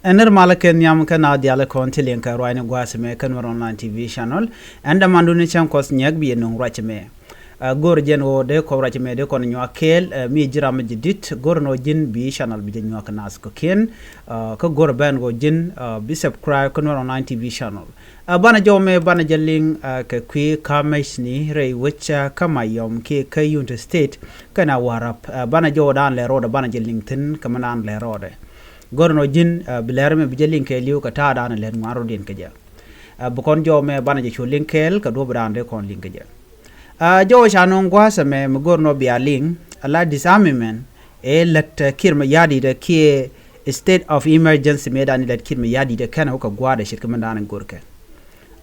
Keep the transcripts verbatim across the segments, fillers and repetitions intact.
Ɛn nir malä kɛ nhiam kä naath diaal kɔn ti liŋ kɛ ruacni gua̱a̱th mɛ kä Nuɛr Online T V channel. Ɛn dämandun ni cäŋ kuɔth nyɛk bi yɛ nuŋ ruac mɛ. Ɛ, go̱r jɛn ɣöö dee kɔp ruac mɛ dee kɔn nyuak kɛɛl, ɛ, mi ji̱ ram mi ji̱ di̱t go̱r nɔ ji̱n bi channel bi jɛ nyuak kɛ naath kɔ̱kiɛn. Ɛ, kä go̱r bɛn ɣöö ji̱n, ɛ, bi subscribe kä Nuɛr Online T V channel. Ɛ, banɛ jɔw mɛ banɛ jɛ liŋ, ɛ, kɛ kui̱ ka̱mɛcni rɛy wec, ɛ, kä Mayom kiɛ kä Unity State kɛnɛ Warrap. Ɛ, banɛ jɔw dan lɛ rɔɔdɛ banɛ jɛ liŋ thi̱n kɛ mɛ dan lɛ rɔɔdɛ. Go̱r nɔ ji̱n, ɛ, bi lɛr mɛ bi jɛ liŋ kɛɛliw kɛ ta̱a̱ dan lɛ ŋuan rɔɔdiɛn kɛ jɛ. Ɛ, bi kɔn jɔw mɛ banɛ jɛ cu liŋ kɛɛl kɛ duɔ̱p dan dee kɔn liŋ kɛ jɛ. Ɛ, jɔw ca nɔŋ gua̱a̱th ɛmɛ mi go̱r nɔ bia liŋ, ɛ, la disarmament ɛ lät, ɛ, Kiir Mayardit ɛ kiɛ state of emergency mëë dan lät Kiir Mayardit ɛ kɛnɛ wä kɛ gua̱a̱th ɛ ce̱tkɛ mɛn dan in go̱rkɛ.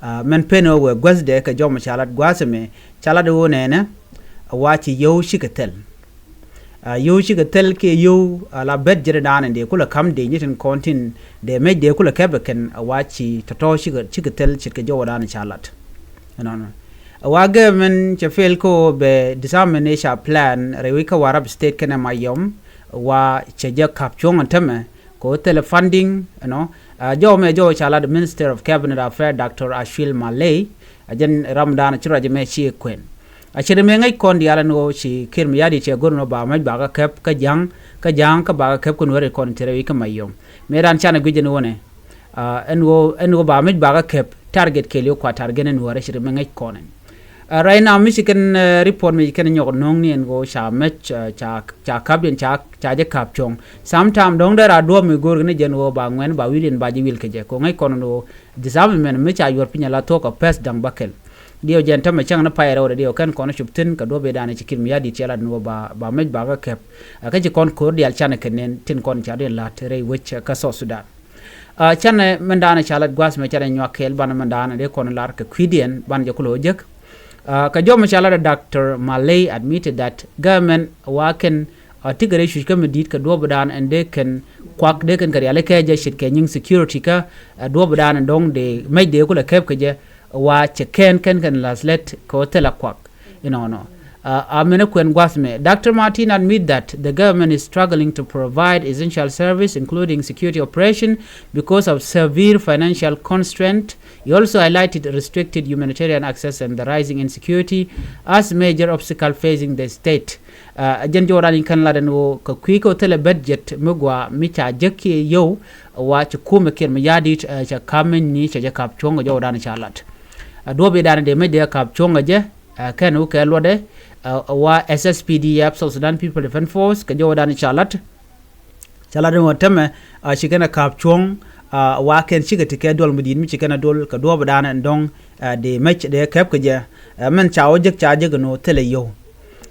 Ɛ, mɛn pen ɛ wä guäthdɛ kɛ jɔw mɛ ca lat gua̱a̱th ɛmɛ ca lat ɛ wä nɛnɛ, ɛ, wa ci yio̱w cikɛ thil. Ɛ, yio̱w cikɛ thil kiɛ yio̱w, ɛ, la bɛt ji̱n dan in dee kulɛ ka̱m dee nyi tin kɔn tin dee mec dee kulɛ kɛp ɛ kɛn, ɛ, wa ci tɔ̱tɔ̱ cikɛ, cikɛ thil ce̱tkɛ jɔw dan ca lat. Ɛnɔnɔ. Ɛ, wa gɛ mɛn cɛ fail kä ɣöö bɛ disarmament ëë ca plan rɛy wec kä Warrap State kɛnɛ Mayom, wa cɛ jɛ ka̱p cuɔ̱ŋ ɛn tämɛ kɛ ɣöö thilɛ funding, you know. Ɛ, jɔw mɛ jɔw ca lat Minister of Cabinet Affairs Doctor Achwil Malay, ɛ jɛn ram dan ci ruac mɛ ci kuɛn. A ce̱t mɛ ŋäc kɔn diaal ɛn ɣöö ci Kiir Mayardit cɛ go̱r nɔ ba mec ba kä kɛp kä ja̱ŋ, kä ja̱ŋ kä ba kä kɛp kä Nuɛri kɔn ti rɛy wec kä Mayom. Mëë dan canɛ guic ɛn ɣöö nɛ, Ɛ, ɛn ɣöö, ɛn ɣöö ba mec ba kä kɛp target kɛɛliw kua target ɛn Nuɛri ce̱t mɛ ŋäc kɔn ɛn. Ɛ, right now mi ci kɛn, ɛ, report mi ci kɛn nyɔk no̱o̱ŋni ɛn ɣöö ca mec, ɛ, ca, ca ka̱p diɛn ca, ca jɛ ka̱p cuɔ̱ŋ. Sometime dɔ̱ŋ dee ra duɔ̱ɔ̱p mi go̱o̱r kɛn jɛn ɣöö ba ŋuɛn ba wi̱l in ba jɛ wi̱l kɛ jɛ kɛ ɣöö ŋäc kɔn ɛn ɣöö disarmament mi ca yuɔr piny ala thuɔ̱k kɛ pɛth da̱ŋ bäkɛl. Diɛw jɛn tämɛ cäŋ ni pay rɛwdɛ diɛw kɛn kɔn cop thi̱n kɛ duɔ̱ɔ̱p ëë dan ci Kiir Mayardit cɛ lat ɛn ɣöö ba, ba mec ba kä kɛp. Ɛ, kä ci kɔn ko̱r diaal canɛ kɛ nɛn tin kɔn ca diɛn la̱t rɛy wec kä South Sudan. Ɛ, canɛ mɛn daanɛ ca lat gua̱a̱th mɛ canɛ nyuak kɛɛl banɛ mɛn daanɛ dee kɔn lar kɛ kui̱diɛn banɛ jɛ kulɛ wä jek. Ɛ, kɛ jɔw mɛ ca lat ɛ Doctor Malay admitted that government wa kɛn, ɛ, tikɛ rɛy cuc kä mi di̱i̱t kɛ duɔ̱ɔ̱p dan ɛn dee kɛn kuak dee kɛn kɛ riali kɛ jɛ ce̱tkɛ nyiŋ security kä, ɛ, duɔ̱ɔ̱p dan ɛn dɔ̱ŋ dee mec dee kulɛ kɛp kɛ jɛ wa cɛ kɛn kɛn kɛn la̱th lɛt kɛ wä thilɛ kuak. Inɔnɔ. Ɛ, a mɛn ɛ kuɛn gua̱th mɛ. Doctor Martin admit that the government is struggling to provide essential service, including security operation, because of severe financial constraint. He also highlighted restricted humanitarian access and the rising insecurity as major obstacle facing the state. Ɛ, jɛn jɔw dan in kɛn lat ɛn ɣöö kɛ kui̱ kɛ wä thilɛ budget mi gɔaa mi ca jek kiɛ yio̱w wa ci kumɛ Kiir Mayardit, ɛ, ca ka̱m mec ni ca jɛ ka̱p cuɔ̱ŋ kɛ jɔw dan ca lat. Ɛ, duɔ̱ɔ̱p ëë dan dee mec dee ka̱p cuɔ̱ŋ kɛ jɛ, ɛ, kɛn wä kɛ luɔtdɛ, ɛ, wa S S P D F, South Sudan People Defense Force, kɛ jɔw dan ca lat. Ca lat ɛn ɣöö tämɛ, ɛ, ci kɛn ɛ ka̱p cuɔ̱ŋ, ɛ, wa kɛn cikɛ ti kɛ duɔl mi di̱i̱t mi ci kɛn ɛ duɔl kɛ duɔ̱ɔ̱p dan ɛn dɔ̱ŋ, ɛ, dee mec dee kɛp kɛ jɛ. Ɛ, mɛn ca wä jek ca jek ɛn ɣöö thilɛ yio̱w.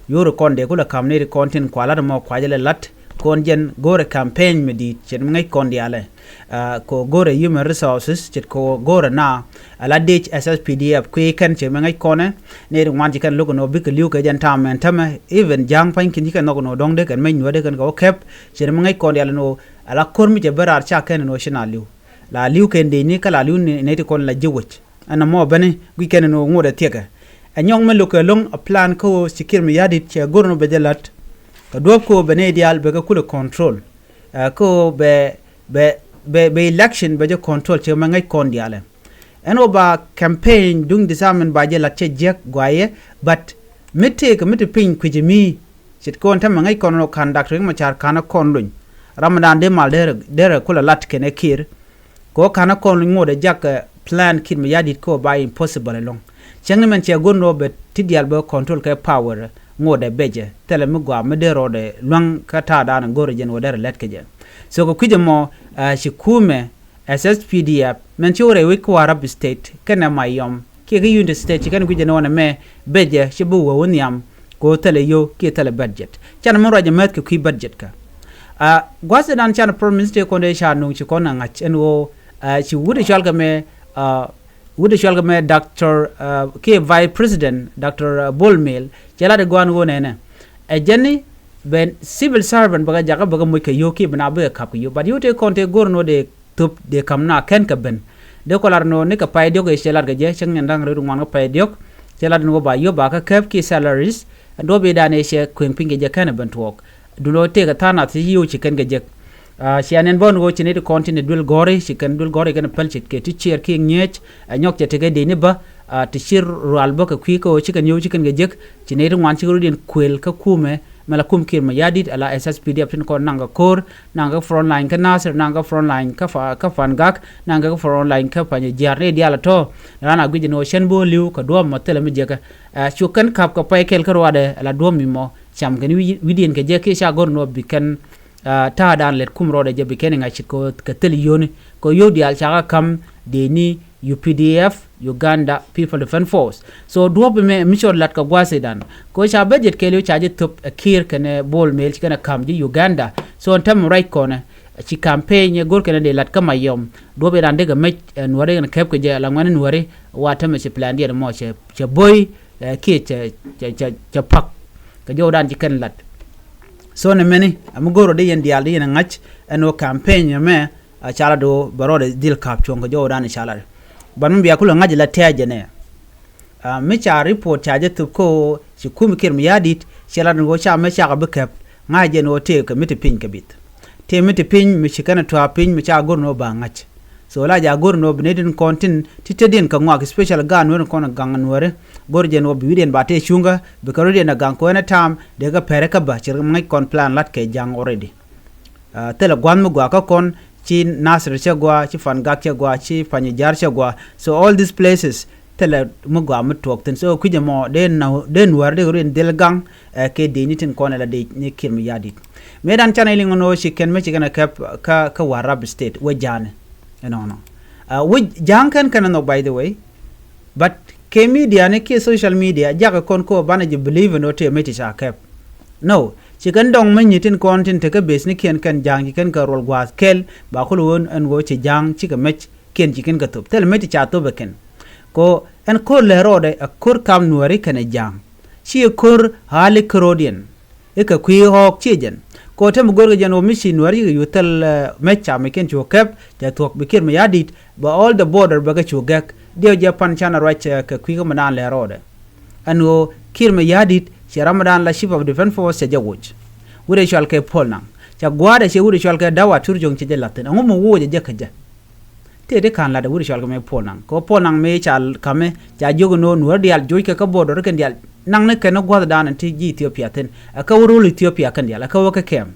Yio̱w ri kɔn dee kulɛ ka̱m ni ri kɔn tin kua lat ɛmɔ kua jɛ lɛ lat kɔn jɛn go̱o̱rɛ campaign mi di̱i̱t ce̱t mi ŋäc kɔn diaalɛ. Ɛ, kɛ ɣöö go̱o̱rɛ human resources ce̱t kɛ ɣöö go̱o̱rɛ na, ɛ, la dec S S P D F kui̱ kɛn ce̱t mi ŋäc kɔnɛ. Nɛy ti ŋuan ci kɛn lo̱k ɛn ɣöö bikɛ li̱w kɛ jɛn ta̱a̱ mɛn tämɛ. Even ja̱a̱ŋ pa̱ny ki̱n ci kɛn nhɔk ɛn ɣöö dɔ̱ŋ dee kɛn mec nuäär dee kɛn kɛ wä kɛp. Ce̱t mi ŋäc kɔn diaal ɛn ɣöö ala ko̱r mi cɛ ben raar ca kɛn ɛn ɣöö ci na li̱w. La li̱w kɛn dee ni kä la li̱w ni nɛy ti kɔn la ji̱ wec. Ɛn ɛmɔ beni guic kɛn ɛn ɣöö ŋot ɛ thiɛkɛ. Ɛ nyɔk mi lo̱k kɛ lo̱ŋ ɛ plan kä ɣöö ci Kiir Mayardit cɛ go̱r ɛn ɣöö bɛ jɛ la̱t. Kɛ duɔ̱ɔ̱p kä ɣöö bɛ nɛy diaal bɛ kɛ kulɛ control. Ɛ, kä ɣöö bɛ, bɛ, bɛ, bɛ election bɛ jɛ control ce̱t mɛ ŋäc kɔn diaalɛ. Ɛn ɣöö ba campaign duŋ disarmament ba jɛ la̱t cɛ jiäk guayɛ, but mi tëëkɛ mi ti piny kui̱ci mi ce̱tkɛ ɣöö tämɛ ŋäc kɔn ɣöö ka̱n Doctor Riek Machar ka̱n ɛ kɔn lony. Ram mi daan dee mal derɛ, derɛ kulɛ lat kɛnɛ Kiir. Kɛ ɣöö ka̱n ɛ kɔn lony ŋot ɛ jak, ɛ, plan Kiir Mayardit kä ɣöö ba impossible ɛlɔ̱ŋ. Cäŋ ni mɛn cɛ go̱r ni ɣöö bɛ ti diaal bɛ control kɛ power ŋot ɛ becɛ. Thilɛ mi gɔaa mi dee rɔɔdɛ luäŋ kä ta̱a̱ daan go̱r ɛ jɛn ɣöö derɛ lɛt kɛ jɛ. So kɛ kui̱c ɛmɔ, ɛ, ci kumɛ S S P D F, mɛn ci wä rɛy wec kä Warrap State, kɛnɛ Mayom, kiɛ kä Unity State, ci kɛn guic ɛn ɣöö nɛmɛ becɛ, ci bi wä wä nhiam, kɛ ɣöö thilɛ yio̱w, kiɛ thilɛ budget. Canɛ mi ruac ɛmɛth kɛ kui̱ budget kä. Ɛ, gua̱thdan canɛ Prime Minister kɔn dee ca nuŋ ci kɔn ɛ ŋa̱c ɛn ɣöö, ɛ, ci wut ɛ cɔal kɛ mɛ, ɛ, wut ɛ cɔal kɛ mɛ Doctor, ɛ, kiɛ Vice President, Doctor, ɛ, Bol Mel, cɛ lat ɛ gɔaa ɛn ɣöö nɛnɛ. Ɛ jɛn bɛ civil servant bɛ kɛ jakä bɛ kɛ moc kɛ yio̱w kiɛ bi na bikɛ ka̱p kɛ yio̱w. But yio̱w tëë kɔn tëë go̱r ɛn ɣöö dee thop dee ka̱m na kɛn kɛ ben. Dee kɔ lar ɛn ɣöö ni kɛ pay diɔ̱k ëë cɛ lat kɛ jɛ cäŋ nyɛn da̱ŋ rɛw ti ŋuan kɛ pay diɔ̱k. Cɛ lat ɛn ɣöö ba yio̱w ba kä kɛp kiɛ salaries. Ɛn duɔ̱ɔ̱p ëë dan ëë cɛ kuëŋ piny kɛ jɛ kɛn ɛ ben tuɔɔk. Duundɛ ɣöö tëëkɛ tha̱a̱ŋ nath ci yio̱w ci kɛn kɛ jek. Cia nɛn bä ni ɣöö ci nɛy ti kɔn tin ɛ duel gɔ̱ri, ci kɛn duel gɔ̱ri kɛn päl ce̱tkɛ ti ciɛɛr kiɛ ŋi̱eec. Ɛ nyɔk cɛ tekɛ dëëcni bä ti ci rual bä kɛ kui̱ kä ɣöö ci kɛn yio̱w ci kɛn kɛ jek. Ci nɛy ti ŋuan ci kɛ rɔ̱diɛn kuël kä kumɛ, mɛ la kum Kiir Mayardit, ala S S P D F tin kɔn naŋ kɛ ko̱r, naŋ kɛ front line kä Nasir, naŋ kɛ front line kä Fangak, naŋ kɛ front line kä Panyijiar, nɛy diaal a tɔ̱. Raan a guic ni ɣöö cɛn bä li̱w kɛ duɔ̱ɔ̱p mɔ thilɛ mi jek. Cu kɛn ka̱p kɛ pay kɛl kä ruaadɛ, ala duɔ̱ɔ̱p mi mɔ cam kɛn wi̱cdiɛn kɛ jek kiɛ ca go̱r ni ɣöö bi kɛn ta̱a̱dan lɛt kum rɔɔdɛ jɛ bi kɛn iŋa̱c kɛ thil yio̱ni kɛ yio̱w diaal cakɛ ka̱m dëëcni U P D F, Uganda People Defense Force. So duɔ̱ɔ̱p mɛ mi cɔl lat kɛ gua̱a̱th idan kɛ ca bä jet kɛɛliw ca jɛ thöp ɛ Kiir kɛnɛ Bol Mel ci kɛnɛ ka̱m ji̱ Uganda. So ɛn täämɛ ruac kɔnɛ ci campaign ɛ go̱r kɛnɛ dee lat kä Mayom. Duɔ̱ɔ̱p idan dee kɛ mec ɛ nuɔ̱ɔ̱r dee kɛnɛ kɛp kɛ jɛ ala ŋuɛ̈ni nuɔ̱ɔ̱ri. Wa täämɛ ci plan diɛn mɔ cɛ boy kiɛ cɛ pak kɛ jɔwdan ci kɛn lat. So ni mɛni a mi go̱o̱r ɔ di yɛn diaal di yɛn ŋa̱c ɛn ɣöö campaign ɛmɛ a ca lat ɣöö bɛ rɔɔdɛ dhil ka̱p cuɔ̱ŋ kɛ jɔwdan ca lat. But mi bia kulɛ ŋa̱c la tɛ̈ɛ̈c jɛ nɛ mi ca report ca jɛ thop kä ɣöö ci kumi Kiir Mayardit cɛ lat ɛn ɣöö ca mɛ cakɔ bi kɛp. Ŋa̱c jɛ ɛn ɣöö tëëkɛ mi ti piny kɛ bith. Tëë mi ti piny mi ci kɛn a tua̱a̱ piny mi ca go̱r ɛn ɣöö ba ŋa̱c. So la ja go̱r ɛn ɣöö bi nɛy tin kɔn tin ti tetdiɛn kɛ ŋɔak, especially gaat nuääri kɔn gaŋ nuääri. Go̱r jɛ ɛn ɣöö bi wi̱cdiɛn ba tëë cuŋkä bikɛ rɔ̱diɛn a gaŋ kɛ ɣöö ɛn ɛ ta̱a̱m dee kɛ pɛrɛ kä bä ci ŋäc kɔn plan lat kɛ ja̱ŋ already. Thilɛ gua̱th mi gɔaa kä kɔn ci Nasir cɛ gɔaa, ci Fangak cɛ gɔaa, ci Panyijiar cɛ gɔaa. So all these places thilɛ mi gɔaa mi tuɔɔk thi̱n. So kui̱c ɛmɔ dee nuäär dee rɔ̱diɛn dhil gaŋ kɛ dëëcni tin kɔn ɛ la dëëcni Kiir Mayardit. Mëëdan canɛ liŋ ɛn ɣöö ci kɛn mi ci kɛn ɛ kɛp kä Warrap State wec Ja̱a̱ŋ. Ɛnɔnɔ wec Ja̱a̱ŋ kɛn kɛn ɛn nhɔk, by the way. But kɛ media ni kiɛ social media jakɛ kɔn kä banɛ jɛ believe ɛn ɣöö tëë mi ci ca kɛp. No, ci kɛn dɔŋ mi nyi tin kɔn tin tekä base ni kiɛn kɛn Ja̱a̱ŋ ci kɛn kɛ ruɔl gua̱a̱th kɛl ba kul ɣöö ɛn ɣöö ci Ja̱a̱ŋ cikɛ mec kiɛn ci kɛn kɛ thop. Thilɛ mi ci ca thop ɛ kɛn. Kɛ ɣöö ɛn ko̱r lɛ rɔɔdɛ ɛ ko̱r kam nuääri kɛnɛ Ja̱a̱ŋ. Ci ɛ ko̱r ɣa̱li kärɔ̱diɛn. I̱ kɛ kui̱ ɣɔ̱ɔ̱k ciɛ jɛn kɛ ɣöö te mi go̱rkɛ jɛn ɣöö mi ci nuäär cikɛ yuth thil mec ca mec kɛn cu kɛp cɛ thuɔ̱k bi Kiir Mayardit bɛ all the border bɛ kɛ cu gɛk. Diɛw jɛ pan canɛ ruac kɛ kui̱ kä mi daan lɛ rɔɔdɛ. Ɛn ɣöö Kiir Mayardit cɛ ram mi daan la Chief of Defense Force cɛ jɛ woc. Wut ɛ cɔal kɛ Paul Nang cɛ gua̱a̱dɛ cɛ wut ɛ cɔal kɛ Dawa Turjoŋ cɛ jɛ la̱th thi̱n. Ɛŋu mi woc ɛ jɛ kä jɛ? Tëë ti ka̱n lat ɛ wut cɔal kɛ mëë Paul Nang kɛ ɣöö Paul Nang mëë ca ka̱mɛ ca jiök ɛn ɣöö nuäär diaal joc kɛ kä border kɛn diaal. Naŋ ni kɛn gua̱thdan ti ji̱ Ethiopia thi̱n ɛ kä wä röl Ethiopia kɛn diaal ɛ kä wä kä kɛm.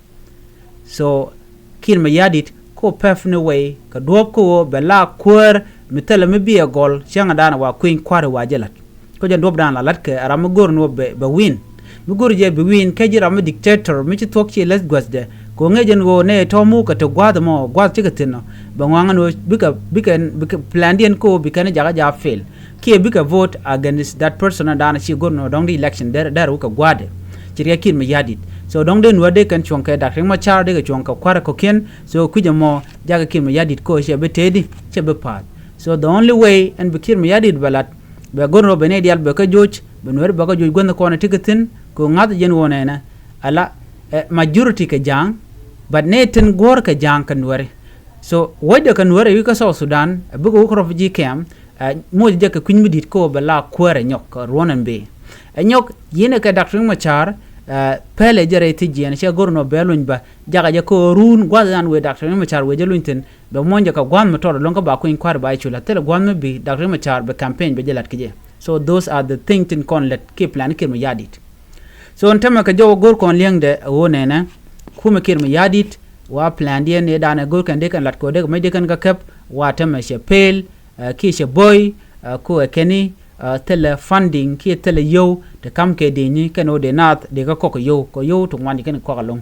So Kiir Mayardit ko pɛp ni wei kɛ duɔ̱ɔ̱p kä ɣöö bɛ la kuäär mi thilɛ mi bi ɛ gɔl cäŋɛ dan wa kui̱ny kua̱ri wa jɛ la̱t. Kä jɛn duɔ̱pdan la la̱tkɛ ɛ ram mi go̱r ni wä bɛ win. Mi go̱r jɛ bi win kɛ ji̱ ram mi dictator mi ci thuɔ̱k ci leth guäthdɛ. Kɛ ɣöö ŋäc jɛn ɣöö nɛ tɔ̱ muk kɛ te gua̱a̱th ɛmɔ gua̱a̱th cikɛ thi̱n ɔ bɛ ŋɔaŋ ɛn ɣöö bikɛ bikɛ bikɛ plandiɛn kä ɣöö bi kɛn jakä ja̱ fail. Kiɛ bikɛ vote against that person ɛ da̱a̱n ci go̱r ni wä dɔ̱ŋ di election dɛr dɛr wä kɛ gua̱a̱thdɛ. Ci riɛk Kiir Mayardit. So dɔ̱ŋ dee nuäär dee kɛn cuɔ̱ŋ kɛ Doctor Riek Machar dee kɛ cuɔ̱ŋ kɛ kua̱r ɛ kɔ̱kiɛn. So kui̱c ɛmɔ jakä Kiir Mayardit kä ɣöö cɛ bi tëëdi cɛ bi pa̱a̱th. So the only way ɛn bi Kiir Mayardit bɛ la̱t bɛ go̱r ni wä bɛ nɛy diaal bɛ kä joc bɛ nuääri bɛ kä joc guänh kɔn ɛ ti kä thi̱n. Kɛ ɣöö ŋa̱th jɛn ɣöö nɛnɛ ala majority kɛ Ja̱a̱ŋ. But nɛy tin guɔ̱ɔ̱r kɛ Ja̱a̱ŋ kɛ nuääri. So wäcdɛ kɛ nuääri wi̱i̱ kä South Sudan ɛ bikɛ wä kä refugee camp. Moc jɛ kɛ kui̱ny mi di̱t kä ɣöö bɛ la kuäär ɛ nyɔk kɛ ruɔ̱n ɛn bëë. Ɛ nyɔk yi̱n ɛ kɛ Doctor Riek Machar. Pɛlɛ jɛ rɛy thi̱c jiɛn cɛ go̱r nɔ bɛ luny bä jakä jɛ kä ɣöö ruun gua̱th ɛn wëë Doctor Riek Machar wëë jɛ luny thi̱n. Bɛ muɔ̱ny jɛ kɛ gua̱a̱th mi tɔt ɛlɔ̱ŋ kä ba kui̱ny kua̱r ba jɛ cu la̱t thilɛ gua̱a̱th mi bi Doctor Riek Machar bɛ campaign bɛ jɛ la̱t kɛ jɛ. So those are the thing tin kɔn lät kiɛ plan Kiir Mayardit. So ɛn tämɛ kɛ jɔw go̱r kɔn li̱eŋdɛ ɛ ɣöö nɛnɛ kumɛ Kiir Mayardit wa plandiɛn ëë danɛ go̱r kɛn dee kɛn la̱t kɛ ɣöö dee kɛ mec dee kɛn kɛ kɛp wa tämɛ cɛ pel. Kiɛ cɛ boy ko ɛ kɛn i̱ thilɛ funding kiɛ thilɛ yio̱w ti ka̱m kɛ dëëcni kɛn ɣöö dee naath dee kä kɔk kɛ yio̱w kɛ yio̱w ti ŋuan ji̱ kɛn kɔk ɛlɔ̱ŋ.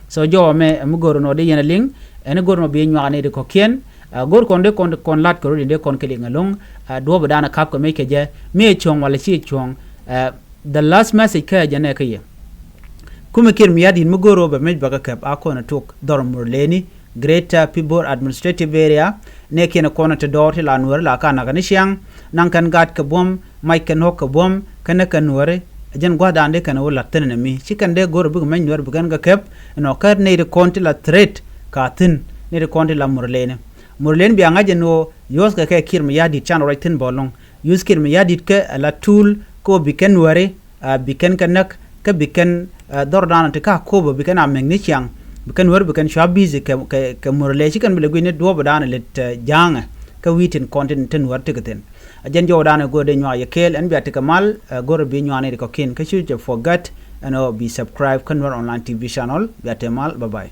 So jɔwä mɛ mi go̱r nɔ dee yɛn a liŋ ɛn go̱r nɔ bi yɛn nyuak nɛ di kɔ̱kiɛn. Go̱r kɔn dee kɔn kɔn lat kɛ rɔ di dee kɔn kɛ liŋ ɛlɔ̱ŋ. Duɔ̱p dan a kap kɛ mec kɛ jɛ mi ɛ cuɔ̱ŋ wala ci ɛ cuɔ̱ŋ. The last message kä ɛ jɛ nɛ kä yɛ. Kumɛ Kiir Mayardit mi go̱r rɔ bɛ mec bɛ kɛ kɛp a kɔn a tok dhɔr Murleni, Greater Pibor Administrative Area. Nɛ kiɛn kɔn a te dɔɔr ti la nuɔ̱ri la ka nakä ni ciaŋ. Naŋ kɛn gat kɛ buɔ̱m mac kɛn ɣɔ̱k kɛ buɔ̱m kɛn nɛ kɛn nuɔ̱ri. Ɛ jɛn gua̱thdan dee kɛn wä la̱t thi̱n ɛn mi ci kɛn dee go̱r bikɛ mec nuɔ̱ri bikɛn kɛ kɛp. Ɛnɔ kä nɛy ti kɔn ti la threat ka thi̱n nɛy ti kɔn ti la Murleni. Murleni bia ŋa̱c ɛn ɣöö yuɔ̱thkɛ kɛ Kiir Mayardit can ruac thi̱n bä ɛlɔ̱ŋ. Yuɔ̱th Kiir Mayardit kɛ ɛ la tool kä ɣöö bi kɛn nuääri bi kɛn kɛ näk kä bi kɛn dhɔrdan ti ka ko̱o̱pä bi kɛn a mɛk ni ciaŋ. Bi kɛn wär bi kɛn cua busy kɛ, kɛ, kɛ mur lɛ ci kɛn bi lɛ guic ni duɔ̱ɔ̱p dan lɛ tɛ ja̱a̱ŋɛ. Kä wi̱i̱ tin kɔn tin, tin wär ti kɛ thin. A jɛn jɔw dan go̱r dee nyuak yɛ kɛɛl ɛn bia ti kɛ mal, ɛ, go̱r bi nyuak ni ti kɔ̱kiɛn. Kä cu jɛ forget ɛn ɔ bi subscribe kä Nuer Online T V channel. Bia ti mal, bye bye.